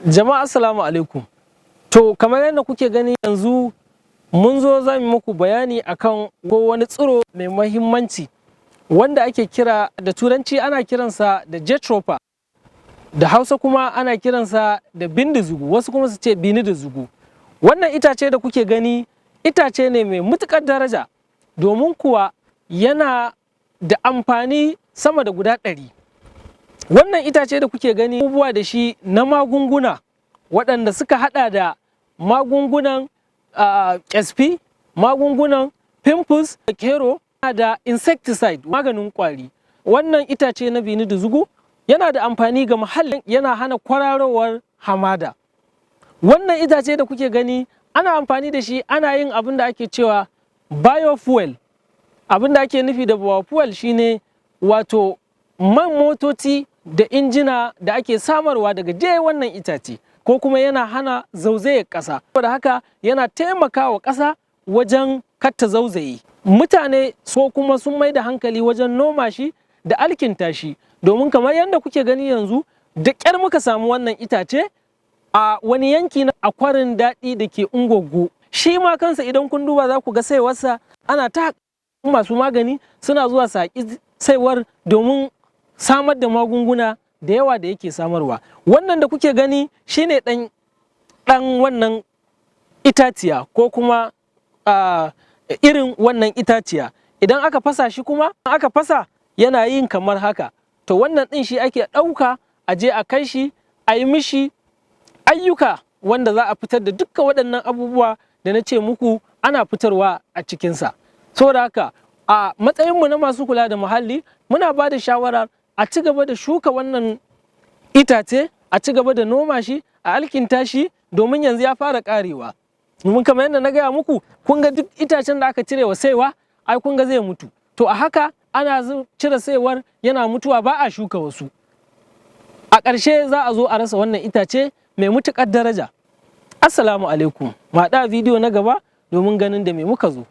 Jama'a, assalamu alaikum. To, kamar yadda kuke gani, yanzu mun zo za mu muku bayani akan ko wani tsiro mai mahimmanci wanda ake kira da Turanci, ana kiransa da jatropha, da Hausa kuma ana kiransa da bindizugu, wasu kuma su ce bini da zugu. Wannan itace da kuke gani itace ne mai matuƙar daraja, domin kuwa yana da amfani sama da guda 100. Wannan itace da kuke gani, abubuwa da shi na magunguna waɗanda suka haɗa da magungunan ƙyasfi, magungunan pimples, kero da insecticide, maganin ƙwari. Wannan itace na bini da zugu yana da amfani ga muhallin, yana hana kwararowar hamada. Wannan itace da kuke gani ana amfani da shi ana yin abin da ake cewa biofuel. Abin da ake nufi da biofuel shine wato man motoci da injina da ake samarwa daga je wannan itace, ko kuma yana hana zauzayar ƙasa. Saboda haka yana taimakawa ƙasa wajen kar ta zauzaye. Mutane so kuma sun mai da hankali wajen noma shi da alkinta shi, domin kamar yadda kuke gani yanzu, da ƙyar muka samu wannan itace a wani yanki na a Kwarin Daɗi da ke Ungogo. Shi ma kansa, idan kun duba za ku ga saiwarsa, ana ta masu magani suna zuwa su haƙi saiwar domin samar da magunguna da yawa da yake samarwa. Wannan da kuke gani shine ɗan ɗan wannan itaciya, ko kuma irin wannan itaciya. Idan aka fasa shi kuma, aka fasa, yana yin kamar haka. To, wannan ɗin shi ake ɗauka a je a kai shi a yi mishi ayyuka wanda za a fitar da dukkan waɗannan abubuwa da na ce muku ana fitarwa a cikinsa. Saboda haka, a matsayinmu na masu kula da muhalli, muna ba da shawarar a ci gaba da shuka wannan itace, a ci gaba da noma shi, a alkinta shi, domin yanzu ya fara karewa. Domin kamar yadda na gaya muku, kun ga duk itacen da aka cire wa saiwa, ai kun ga zai mutu. To, a haka ana cire saiwar, yana mutuwa, ba a shuka wasu. A ƙarshe za a zo a rasa wannan itace mai matuƙar daraja. Assalamu alaikum. Mu haɗu a bidiyo na gaba domin ganin da me muka zo.